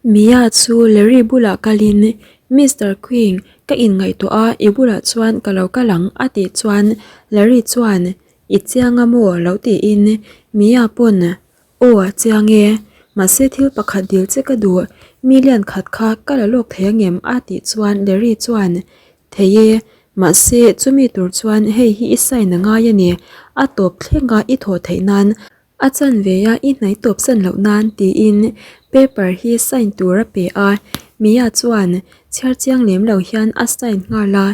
Mia chu Larry bulah kalin, Mister Quing, ka inngaihtuah a, i bulah chuan ka lo kal ang, a tih chuan Larry chuan, I chiang a maw? lo tiin Mia pawn, Aw, a chiang e. Mahse thil pakhat dil che ka duh, million khat kha ka la lawk thei angem? a tih chuan Larry chuan, Thei e, mahse chumi tur chuan hei hi i sign a ngai a ni, a tawp thlenga i thawh theih nan A chanve a i hnai tawp san loh nan tiin paper hi sign tur a pe a, Mia chuan chhiar chiang lem lo hian a sign nghal a,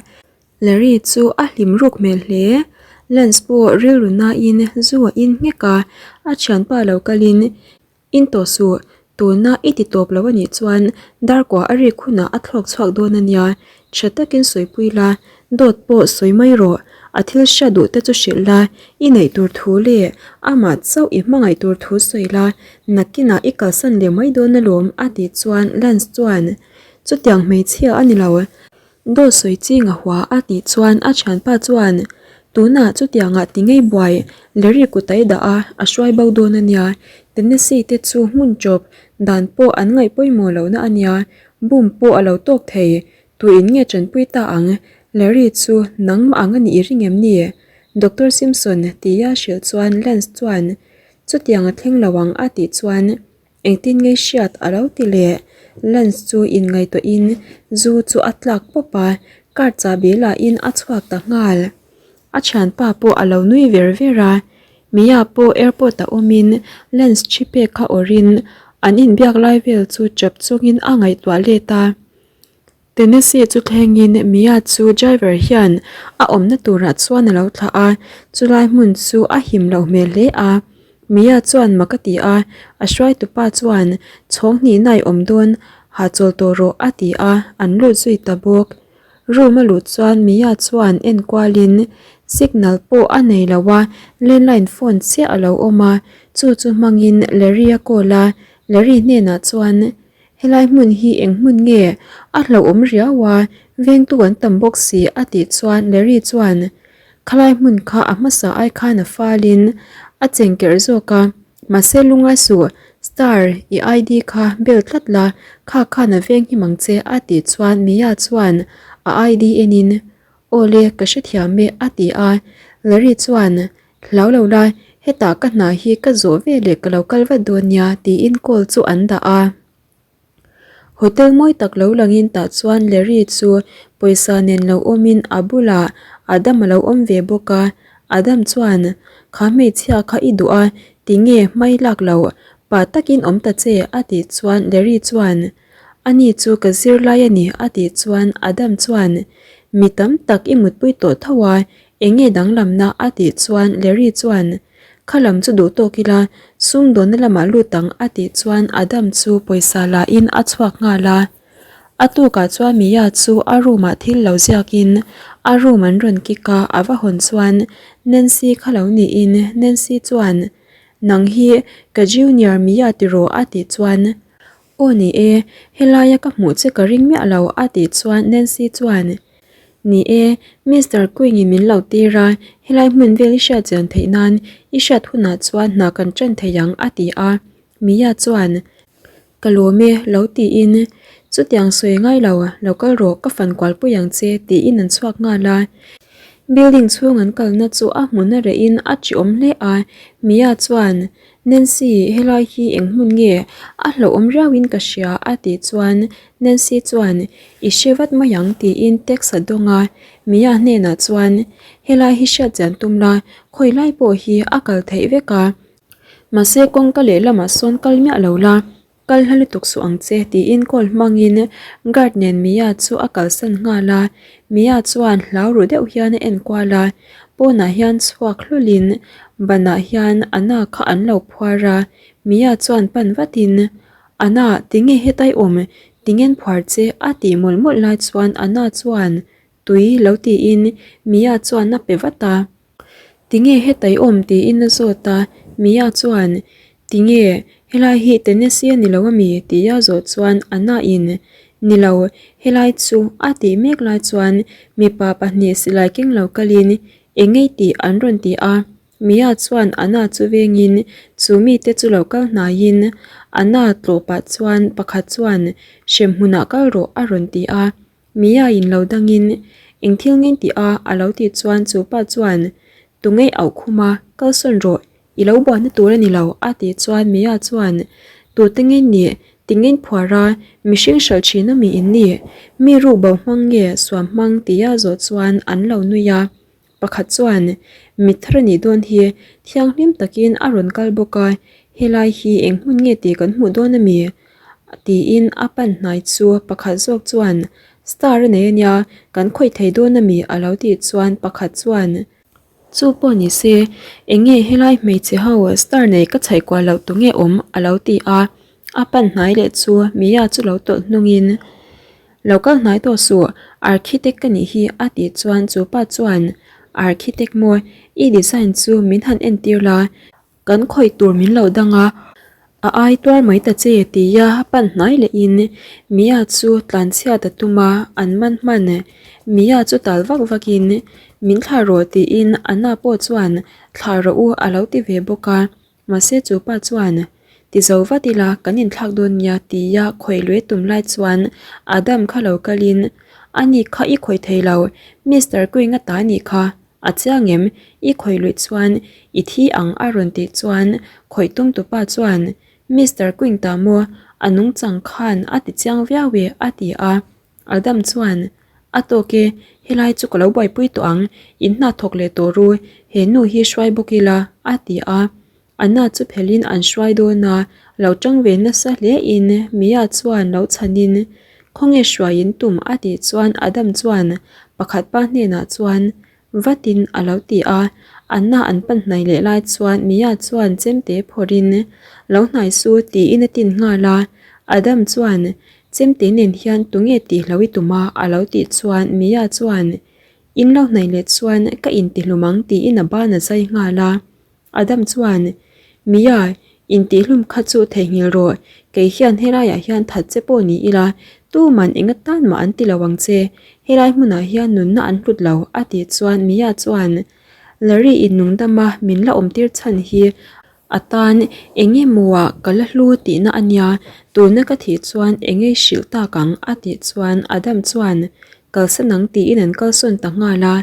Larry chu a hlim ruk hmel hle. Lance pawh rilru nain zu a in nghek a, a thianpa lo kalin In tawh suh, tuna i ti tawp lo a nih chuan darkua a rik hunah a thlawk chhuak dawn a nia, tha takin sawipui la, dawt pawh sawi mai rawh, a thil hriat duh te chu hrilh la, i neih tur thu leh amah chauh i hmangaih tur thu sawi la, nakinah i kalsan leh mai dawn alawm a tih chuan Lance chuan chutiang hmeichhia a ni lo. Dawt sawi ching a hua a tih chuan a thianpa chuan, Tunah chutiangah ti ngei buai, Larry kut a i dah a, a hruai bo dawn a nia. Tennessee te chu hmun chawp dan pawh an ngaih pawimawh lohna a nia, boom pawh a lo tawk thei. Tuin nge tanpui ta ang? Larry chu nangmah ang a nih i ring em ni? Doctor Simpson tia hrilh chuan Lance chuan, Chutiang a thleng lo ang a tih chuan, Engtin nge hriat a lo ti leh? Lance chu inngaihtuahin zu chu a tlak pawp a, car chahbi lahin a chhuak ta nghal. A thianpa pawh a lo nui ver ver a, Mia pawh airport a awmin Lance thi pek kha awrhin an inbiak lai vel chu chap chungin a ngaihtuah let a. Tennessee chu thlengin Mia chu driver hian a awmna turah chuan a lo thlah a, chulai hmun chu a him loh hmel hle a. Mia chuan mak a ti a, a hruaitupa chuan chhawng hnihna i awm dawn, hahchawl tawh rawh a ti a, an lut zui ta bawk. Room a luh chuan Mia chuan enkualin signal pawh a nei lo a, landline phone chiah a lo awm a, chu chu hmangin Larry a call a, Larry hnenah chuan Helai hmun hi eng hmun nge? A hlauhawm riau a, vengtu an tam bawk si a tih chuan Larry chuan khalai hmun kha a hmasa ai khan a falin a chengkerh zawk a, mahse lungai suh, Star, i ID kha bel tlat la, kha khan a veng him ang che a tih chuan Mia chuan a ID enin Aw le, ka hrethiam e a ti a, Larry chuan Hlau lo la, hetah ka hna hi ka zawh ve leh ka lo kal vat dawn nia tiin call chu an dah a. Hotel mawi tak lo langin tah chuan Larry chu pawisa nen lo awmin a bulah Adam a lo awm ve bawk a. Adam chuan, Kha hmeichhia kha i duh a, tinge hmai lak loh, pa takin awm ta che a tih chuan Larry chuan, Ani chu ka zirlai a ni a tih chuan Adam chuan, Mi tam tak i mutpui tawh tho a, Eng nge danglamna a tih chuan Larry chuan, Kha lam chu duh tawk ila, sumdawnna lamah lut ang a tih chuan Adam chu pawisa la in a chhuak nghal a. A tukah chuan Mia chu a room ah thil lo ziak in a room an rawn kick a, a va hawn chuan Nancy kha lo niin Nancy chuan, Nang hi ka junior Mia tiraw a tih chuan, Aw ni e, helaia ka hmuh che ka ring miah lo a tih chuan Nancy chuan, Ni e, Mister Queen-in min lo tir a, helai hmun vel i hriat chian theih nan i hriat hunah chuan hna kan ṭan thei ang a ti a. Mia chuan, Ka lawm e, lo tiin, Chutiang sawi ngai lo, lo kal rawh, ka fan kual pui ang che tiin an chhuak nghal a. Building chhung an kalna chu a hmun a rehin a ṭiawm hle a, Mia chuan, Nancy, helai hi eng hmun nge? A hlauhawm riauin ka hria a tih chuan Nancy chuan, I hre vat mai ang tiin text a dawng a. Mia hnenah chuan, Helai hi hriat chian tum la, khawi lai pawh hi a kal theih vek a. Mahse kawngka lehlamah sawn kal miah lo la, Kal hla lutuk suh ang che tiin call hmangin guard nen Mia chu a kalsan nghal a, Mia chuan hlau ru deuh hian a en kual a, pawnah hian chhuak hlulin banah hian Anna kha an lo phuar a, Mia chuan pan vatin Anna tinge hetai awm tingen phuar che a tih mawlh mawlh lai chuan Anna chuan tui lo tiin Mia chuan a pe vat a. Tinge hetai awm tiin a zawt a, Mia chuan, Tinge, helai hi Tennessee a ni lo ami? tia zawh chuan Anna in, Ni lo, helai chu a tih mek lai chuan mipa pahnih silai keng lo kalin, Engei tih an rawn ti a. Mia chuan Anna chu vengin chu mite chu lo kal hnaiin Anna tlawh pah chuan pakhat chuan hremhmunah kal rawh a rawn ti a. Mia in lo dangin eng thil ngei tih a a lo tih chuan chu pa chuan Tungei auh khum a, kalsawn rawh, i lo buaina tur a ni lo a tih chuan Mia chuan Tute ngei nih, ti ngei phuar a, mihring hralh thin a mi in nih, mi ruk bo hmang nge suam hmang tia zawh chuan an lo nui a. Pakhat chuan, Mit thar a nih dawn hi, thianghlim takin a rawn kal bawk a, helai hi eng hmun nge tih kan hmuh dawn a mi? tiin a pan hnai chu pakhat zawk chuan, Star a nei a nia, kan khawih thei dawn a mi? a lo tih chuan pakhat chuan, Chu pawh ni se, eng nge helai hmeichhe ho star nei ka chhaih kual loh tu nge awm? a lo ti a, a pan hnai leh chu Mia chu lo tawlh hnungin, Lo kal hnai tawh suh, architect ka nih hi a tih chuan chu pa chuan Architect maw, i design chu min han entir la, kan khawih tur min lo dang a, a ai tuar mai ta che tia pan hnai lehin Mia chu tlanchhiat a tum a, an man hman. Mia chu tal vak vakin min thlah rawh tiin Anna pawh chuan thlah rawh u a lo ti ve bawk a. Mahse chu pa chuan, Ti zo vat ila, kan inthlak dawn nia tia khawih lui tum lai chuan Adam kha lo kalin, Ani kha i khawih thei lo, Mister Queen a ta nih kha, a chiang em? I khawih luih chuan i thi ang a rawn tih chuan khawih tum tupa chuan, Mister Queen ta maw? A nungchang khan a ti chiang viau e a ti a. Adam chuan, A tawk e, helai chu ka lo buaipui tawh ang, in hna thawk leh tawh ru, he nu hi hruai bawk ila, a ti a. Anna chu phelhin an hruai dawn a, lo tang ve nasa hle in Mia chuan lo chhanin, Khawnge hruai in tum? a tih chuan Adam chuan pakhat pa hnenah chuan, Vatin a lo ti a, Anna an pan hnai leh lai chuan Mia chuan chemte phawrhin, Lo hnai su tiin a tin nghal a. Adam chuan, Chemte nen hian tunge tih hlo i tum a? a lo tih chuan Mia chuan, In lo hnai leh chuan ka intihlum ang tiin a ban a zai nghal a. Adam chuan, Mia, intihhlum kha chu theihnghilh rawh, kei hian helaiah hian that che pawh ni ila, tuman eng atan mah an ti lo ang che, helai hmunah hian nunna an hlut lo, a tih chuan Mia chuan, Larry in nungdama min la awmtir chhan hi a tan eng emaw-ah ka la hlu tihna a nia, tuna ka thih chuan eng ei hrilh tak ang, a tih chuan Adam chuan, Kalsan ang tiin an kalsawn ta nghal a,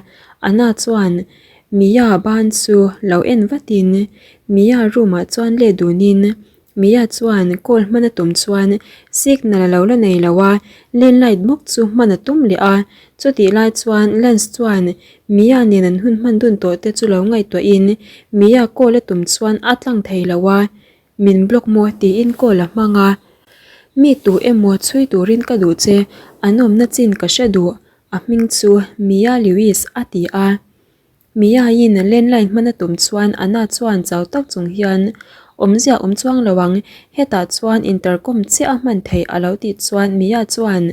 Anna chuan, Mia ban chu lo en vatin Mia room ah chuan let dunin Mia chuan call hman a tum chuan signal a lo la nei lo a, landline bawk chu hman a tum leh a, chutih lai chuan Lance chuan Mia nen an hun hman dun tawh te chu lo ngaihtuahin Mia call a tum chuan a tlang thei lo a, min block maw tiin call a hmang a, mi tu emaw chhui turin ka duh che, an awmna chin ka hre duh, A hming chu Mia Lewis a ti a. Mia-in landline hman a tum chuan Anna chuan chau tak chung hian, Awmzia awm chuang lo ang, hetah chuan intercom chiah a hman theih a lo tih chuan Mia chuan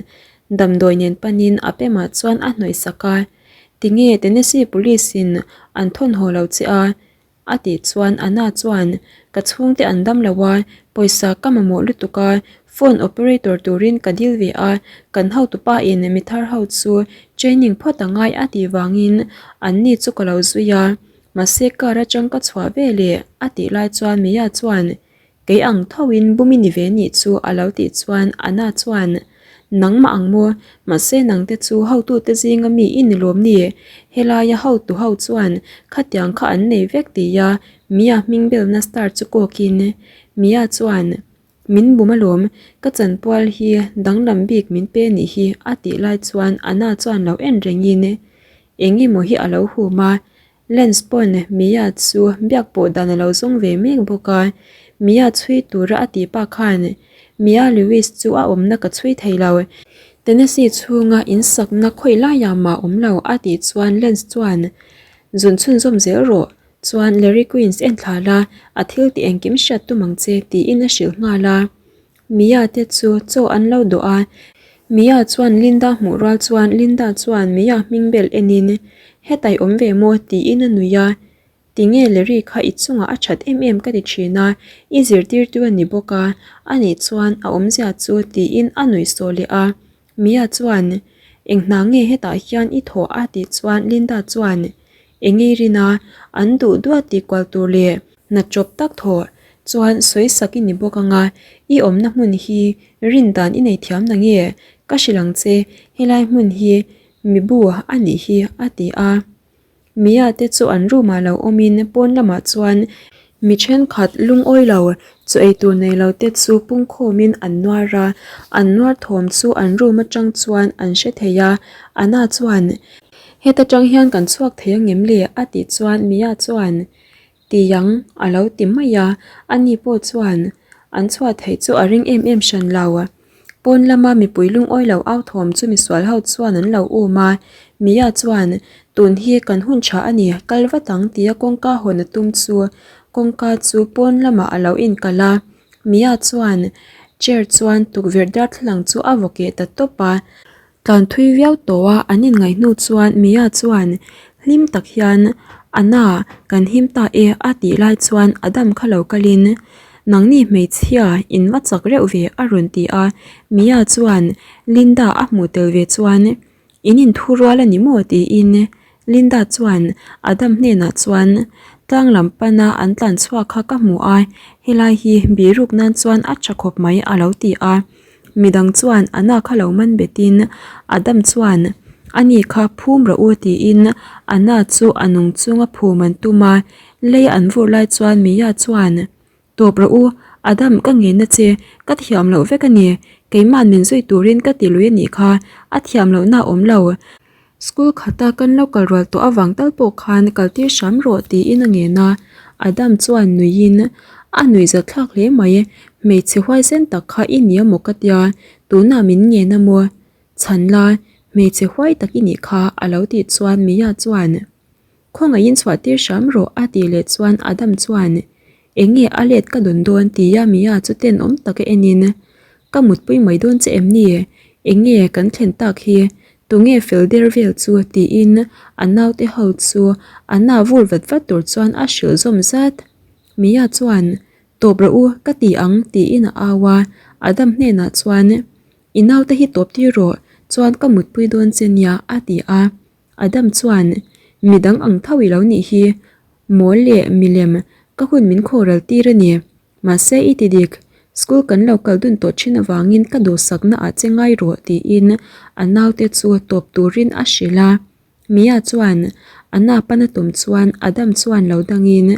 damdawi nen panin a pemah chuan a hnawih sak a. Tinge Tennessee Police-in an thawn haw lo che a? A tih chuan Anna chuan, Ka chhungte an dam lo a, pawisa ka mamawh lutuk a, phone operator turin ka dil ve a, kan hotupa in mi thar ho chu training phawt a ngai a tih vangin an ni chu ka lo zui a, mahse car atang ka chhuah ve leh a tih lai chuan Mia chuan, Kei ang thoin bum i ni ve nih chu a lo tih chuan Anna chuan, Nangmah ang maw? Mahse nangte chu hotute zinga mi i ni lawm ni? Helaia hotu ho chuan khatiang kha an nei vek tia Mia hming belna star chu kawkin Mia chuan, Min bum alawm, ka chanpual hi danglam bik min pe nih hi a tih lai chuan Anna chuan lo en rengin eng emaw hi a lo hum a, Lens pawn Mia chu biak pawh dan a lo zawng ve mek bawk a, Mia chhui tura a tih pa khan Mia Lewis chu a awmna ka chhui thei lo, Tennessee chhunga in sakna khawi laiah mah awm lo a tih chuan Lens chuan Zun chhunzawm zel rawh, chuan Larry Queens en thla la, a thil tih engkim hriat tum ang che tiin a hrilh nghal a. Mia te chu chaw an lo dawh a, Mia chuan Linda hmuh rual chuan Linda chuan Mia hming bel enin Hetai awm ve maw? tiin a nui a, Tinge Larry kha i chungah a that em em ka ti thin a, i zirtirtu a ni bawk a, anih chuan a awmzia chu tiin a nuih sawh leh a, Mia chuan Eng hna nge hetah hian i thawh a tih chuan Linda chuan Eng ei rin a? An duh duat tih kual tur leh hna chawp tak thawh chuan sawi sak i ni bawk ang a, i awmna hmun hi rin dan i nei thiam na nge? Ka hrilh ang che, helai hmun hi mibu a nih hi a ti a. Mia te chu an room ah lo awmin pawn lamah chuan mi thenkhat lungawi lo chaw ei tur nei lo te chu pungkhawmin an nuar a, an nuar thawm chu an room atang chuan an hre thei a, Anna chuan heta tang hian kan chhuak thei angem le a tih chuan Mia chuan Tiang a lo ti mai a, ani pawh chuan an chhuah theih chu a ring em em hran lo. Pawn lama mipui lungawi lo au thawm chu misual ho chuan an lo um a, Mia chuan tun hi kan hun tha a ni, kal vat ang tia kawngka hawn a tum chu kawngka chu pawn lamah a lo inkalh a, Mia chuan chair chuan tukverh darthlalang chu a vaw keh ta tawp a. Tlan thui viau tawh a, an inngaih hnu chuan Mia chuan hlim tak hian Anna kan him ta e a tih lai chuan Adam kha lo kalin Nangni hmeichhia in va chak reuh ve a rawn ti a, Mia chuan Linda a hmuh tel ve chuan In inthu rual a ni maw tiin Linda chuan Adam hnenah chuan Tlang lam pana an tlan chhuak kha ka hmu a, helai hi biruk nan chuan a tha khawp mai a lo ti a. Midang chuan Anna kha lo man betin Adam chuan Ani kha phum rawh u tiin Anna chu a nung chunga phum an tum a, lei an vur lai chuan Mia chuan Tawp rawh u, Adam ka ngen a che, ka thiam loh vek a ni, keima'n min zui turin ka ti lui a nih kha, a thiam lohna a awm lo. School khata kan lo kal rual tawh avang tal pawh khan kal tir hram rawh tiin a ngen a, Adam chuan nuiin a nuih zat thlak hle mai, hmeichhe huaisen tak kha i ni amaw ka tia, tunah min ngen a maw? Chhan la, hmeichhe huai tak i nih kha a lo tih chuan Mia chuan Khawngaihin chhuah tir hram rawh a tih leh chuan Adam chuan Eng nge a let ka dawn dawn tia Mia chu tenawm tak a enin Ka mutpui mai dawn che em ni? Eng nge kan thlen tak hi? Tunge fel der vel chu? tiin a naute ho chu a na vur vat vat tur chuan a hrilh zawm zat. Mia chuan Tawp rawh u ka ti ang tiin a au a, Adam hnenah chuan I naute hi tawp tir rawh chuan ka mutpui dawn che nia a ti a. Adam chuan, Midang ang tho i lo nih hi, mawl leh milem ka hun min khawral tir a ni. Mahse i ti dik, school kan lo kal dun tawh thin avangin ka duhsakna ah che ngai rawh tiin a naute chu tawp turin a hrilh a. Mia chuan a na pan a tum chuan Adam chuan lo dangin,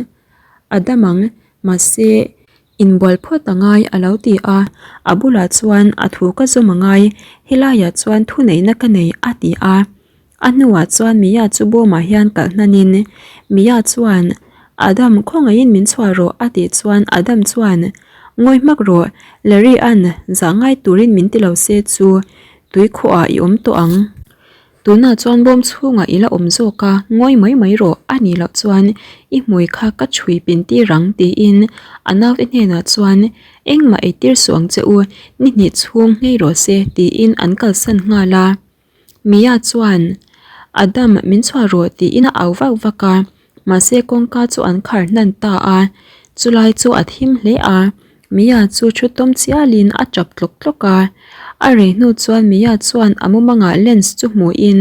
Adam ang, mahse Inbual phawt a ngai a lo ti a, a bulah chuan a thu ka zawm a ngai, helaiah chuan thuneihna ka nei a ti a. A hnuah chuan Mia chu bawmah hian kalh hnanin Mia chuan Adam khawngaihin min chhuah rawh a tih chuan Adam chuan Ngawi hmak rawh, Larry an zah ngai turin min ti lo se chu tuikhuah i awm tawh ang. Tunah chuan bawm chhungah i la awm zawk a, ngawi mai mai rawh, a nih loh chuan i hmui kha ka chhui pin tir ang tiin a naute hnenah chuan engmah ei tir suh ang che u, ni hnih chhung nghei rawh se tiin an kalsan nghal a. Mia chuan Adam min chhuah rawh tiin a au vak vak a. Mahse kawngka chu an khar hnan ta a, chulai chu a thim hle a, Mia chu thu tawm chialin a tap tlawk tlawk a. A rei hnu chuan Mia chuan a mumangah lens chu hmuhin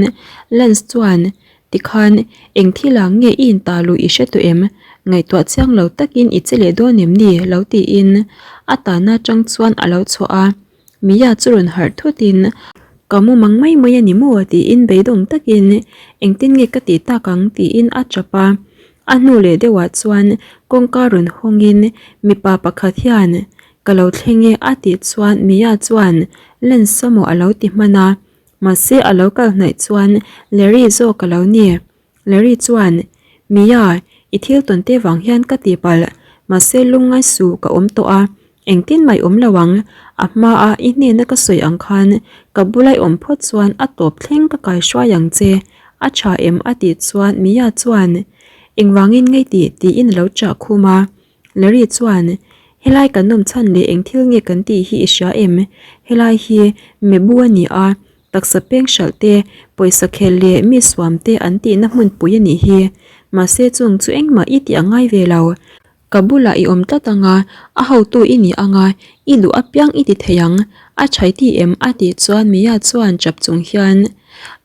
lens chuan tikhan eng thil ang nge i intah luh i hre tawh em? Ngaihtuah chiang lo takin i che leh dawn em ni? lo tiin a tahna atang chuan a lo chhuah a. Mia chu rawn harh thutin Ka mu mang mai mai a ni maw? tiin beidawng takin Engtin nge ka tih tak ang? tiin a tap a. A hnu leh deuhah chuan kawngka rawn hawngin mipa pakhat hian Ka lo thleng e a tih chuan Mia chuan Lens amaw a lo ti hman a. Mahse a lo kal hnaih chuan Larry zawk a lo ni. Larry chuan, Mia, i thil tawn te vang hian ka ti palh, mahse lungngai suh ka awm tawh a, engtin mai awm lo ang, a hmaa i hnena ka sawi ang khan ka bula i awm phawt chuan a tawp thleng ka kai hruai ang che, a tha em a tih chuan Mia chuan, Engvangin ngei tih tiin a lo chah khum a. Larry chuan, Helai kan awm chhan leh eng thil nge kan tih hi i hria em? Helai hi mebu a ni a, Taksa peng hralh te, pawisa khel leh mi suam te an tihna hmunpui a nih hi. Mahse chung chu engmah i tih a ngai ve lo. Ka bulah i awm tlat ang a, a hotu i ni ang a, i luh apiang i ti thei ang, a chhai ti em a tih chuan Mia chuan chap chung hian,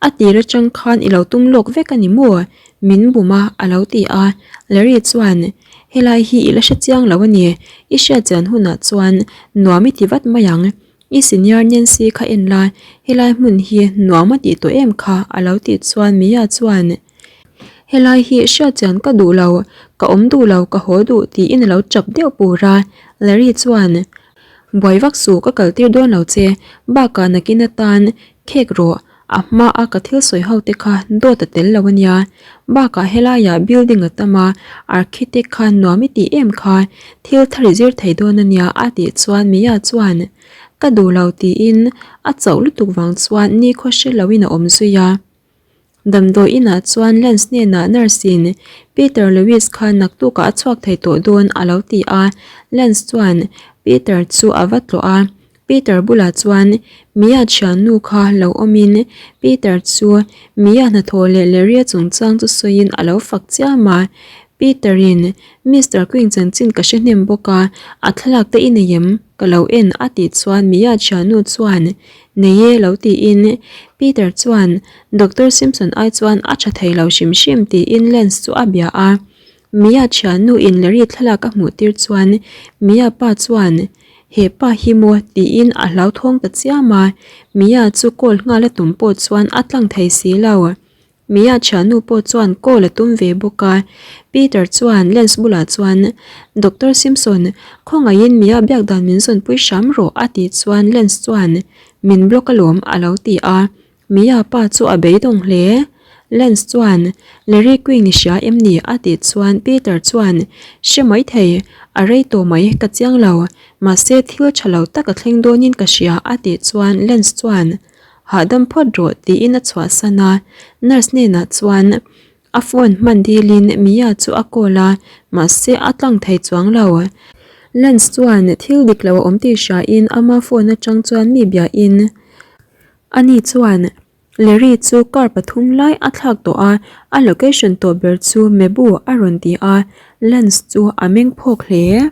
A tir atang khan i lo tum lawk vek a ni maw? Min bum a, a lo ti a. Larry chuan, Helai hi i la hre chiang lo a ni, i hriat chian hunah chuan nuam i ti vat mai ang. I senior Nancy kha en la, helai hmun hi nuam a tih tawh em kha, a lo tih chuan Mia chuan, Helai hi hriat chian ka duh lo, ka awm duh lo, ka haw duh, tiin a lo tap deuh pur a. Larry chuan, Buai vak suh, ka kaltir dawn lo che, bakah nakin atan khek rawh, A hma a ka thil sawi ho te kha dawt a tel lo a nia. Bakah helaiah building a tam a, architect kha nuam i tih em kha, thil thar i zir thei dawn a nia a tih chuan Mia chuan ka duh lo tiin a chauh lutuk vang chuan nikhaw hre loin a awm zui a. Damdawi inah chuan Lance hnenah nurse in Peter Lewis kha naktukah a chhuak thei tawh dawn a lo ti a, Lance chuan Peter chu a va tlawh a. Peter bulah chuan Mia thiannu kha lo awmin Peter chu Mia hnathawh leh Larry-a chungchang chu sawiin a lo fak chiam a. Peter-in, Mister Queen chanchin ka hre hnem bawk a, a thlalak te i nei em? Ka lo en a tih chuan Mia thiannu chuan, Nei e lo tiin Peter chuan, Doctor Simpson ai chuan a tha thei lo hrim hrim tiin Lance chu a bia a. Mia thiannu in Larry thlalak a hmuh tir chuan Mia pa chuan, He pa hi maw? tiin a hlauthawng ta chiam a, Mia chu call nghal a tum pawh chuan a tlang thei si lo. Mia thiannu pawh chuan call a tum ve bawk a, Peter chuan lens bulah chuan, Doctor Simpson, khawngaihin Mia biak dan min zawnpui hram rawh a tih chuan lens chuan, Min block alawm a lo ti a. Mia pa chu a beidawng hle. Lance chuan, Larry Queen i hria em ni? a tih chuan Peter chuan, Hre mai thei, a rei tawh mai, ka chiang lo. Mahse thil tha lo tak a thleng dawnin ka hria a tih chuan Lance chuan, Hahdam phawt rawh tiin a chhuahsan a. Nurse hnenah chuan a phone hman dilin Mia chu a call a, mahse a tlang thei chuang lo. Lance chuan thil dik lo a awm tih hriain ama phone atang chuan mi biain, Ani chuan Larry chu car pathum lai a thlak tawh a, a location tawh ber chu Mebu a rawn ti a, Lance chu a meng phawk hle.